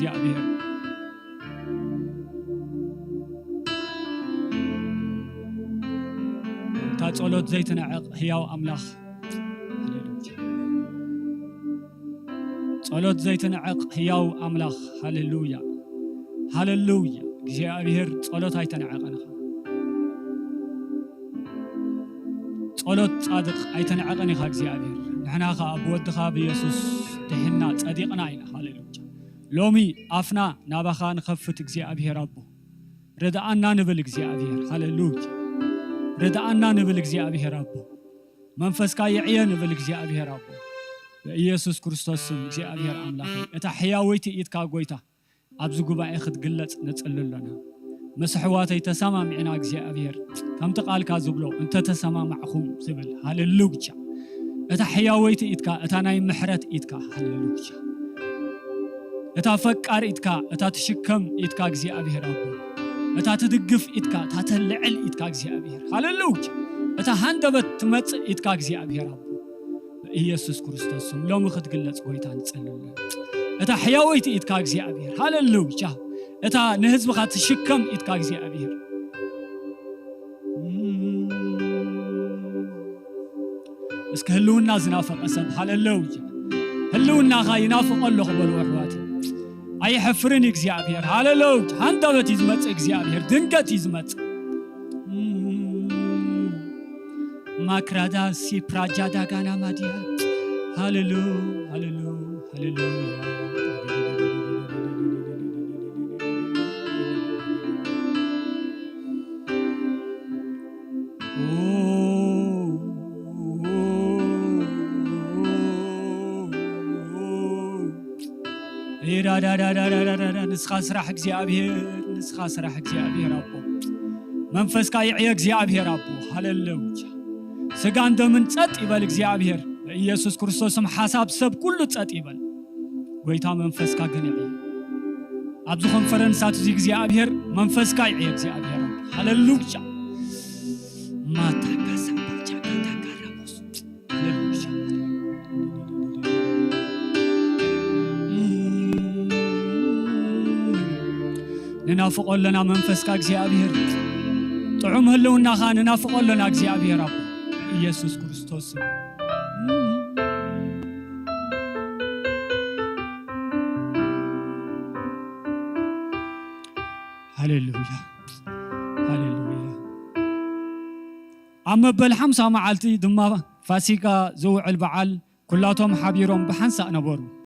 እግዚኣብሔር፣ እታ ጸሎት ዘይትንዕቕ ህያው ኣምላኽ፣ ሃሌሉያ። ጸሎት ዘይትንዕቕ ህያው ኣምላኽ፣ ሃሌሉያ፣ ሃሌሉያ። እግዚኣብሔር፣ ጸሎት ኣይተንዕቐን ኢኻ። ጸሎት ጻድቕ ኣይተንዕቐን ኢኻ እግዚኣብሔር። ንሕና ኸኣ ብወድኻ ብየሱስ ድሒንና ጸዲቕና ኢና። ሃሌሉያ። ሎሚ ኣፍና ናባኻ ንኸፍት እግዚኣብሔር ኣቦ። ርድኣና ንብል እግዚኣብሔር። ሃሌሉያ። ርድኣና ንብል እግዚኣብሔር ኣቦ። መንፈስካ የዕየ ንብል እግዚኣብሔር ኣቦ። ብኢየሱስ ክርስቶስ ስም እግዚኣብሔር ኣምላኸይ፣ እታ ሕያወይቲ ኢድካ ጎይታ ኣብዚ ጉባኤ ክትግለጽ ንጽሊ ኣሎና። ምስ ኣሕዋተይ ተሰማሚዕና እግዚኣብሔር፣ ከምቲ ቃልካ ዝብሎ፣ "እንተ ተሰማማዕኹም" ዝብል። ሃሌሉያ። እታ ሕያወይቲ ኢድካ፣ እታ ናይ ምሕረት ኢድካ፣ ሃሌሉያ። እታ ፈቃር ኢድካ፣ እታ ትሽከም ኢድካ እግዚኣብሔር ኣቦ፣ እታ ትድግፍ ኢድካ፣ እታ ተልዕል ኢድካ እግዚኣብሔር፣ ሃሌሉያ። እታ ሃንደበት ትመጽእ ኢድካ እግዚኣብሔር ኣቦ፣ ብኢየሱስ ክርስቶስ ስም ሎሚ ክትግለጽ ጎይታ ንጸልለና። እታ ሕያወይቲ ኢድካ እግዚኣብሔር፣ ሃሌሉያ። እታ ንህዝብኻ ትሽከም ኢድካ እግዚኣብሔር፣ እስኪ ህልውና ዝናፈቐ ሰብ፣ ሃሌሉያ። ህልውናኻ ይናፍቐ ኣለኹ በሉ ኣሕዋት። ኣይሐፍርን እግዚኣብሔር፣ ሃሌሉያ። ሃንደበት እዩ ዝመጽእ እግዚኣብሔር፣ ድንገት እዩ ዝመጽእ። ማክራዳ ሲፕራጃዳ ጋና ማዲያ። ሃሌሉ፣ ሃሌሉ፣ ሃሌሉያ። ኢራዳዳዳዳዳዳ፣ ንስኻ ስራሕ እግዚኣብሔር፣ ንስኻ ስራሕ እግዚኣብሔር ኣቦ። መንፈስካ ይዕየ እግዚኣብሔር ኣቦ። ሃሌሉያ። ስጋን ደምን ጸጥ ይበል እግዚኣብሔር። ብኢየሱስ ክርስቶስ ስም ሓሳብ ሰብ ኩሉ ጸጥ ይበል። ጎይታ መንፈስካ ግን ይዕየ። ኣብዚ ኮንፈረንሳት እዚ እግዚኣብሔር መንፈስካ ይዕየ እግዚኣብሔር ኣቦ። ሃሌሉያ። ማታካሳ ፓቻካታካራቦስ። ሃሌሉያ። ንናፍቆ ኣለና መንፈስካ እግዚኣብሔር። ጥዑም ህልውናኻ ንናፍቆ ኣለና እግዚኣብሔር ኣቦ። ኢየሱስ ክርስቶስ ስም። ሃሌሉያ። ሃሌሉያ። ኣብ መበል ሓምሳ መዓልቲ ድማ ፋሲካ ዝውዕል በዓል ኩላቶም ሓቢሮም ብሓንሳእ ነበሩ።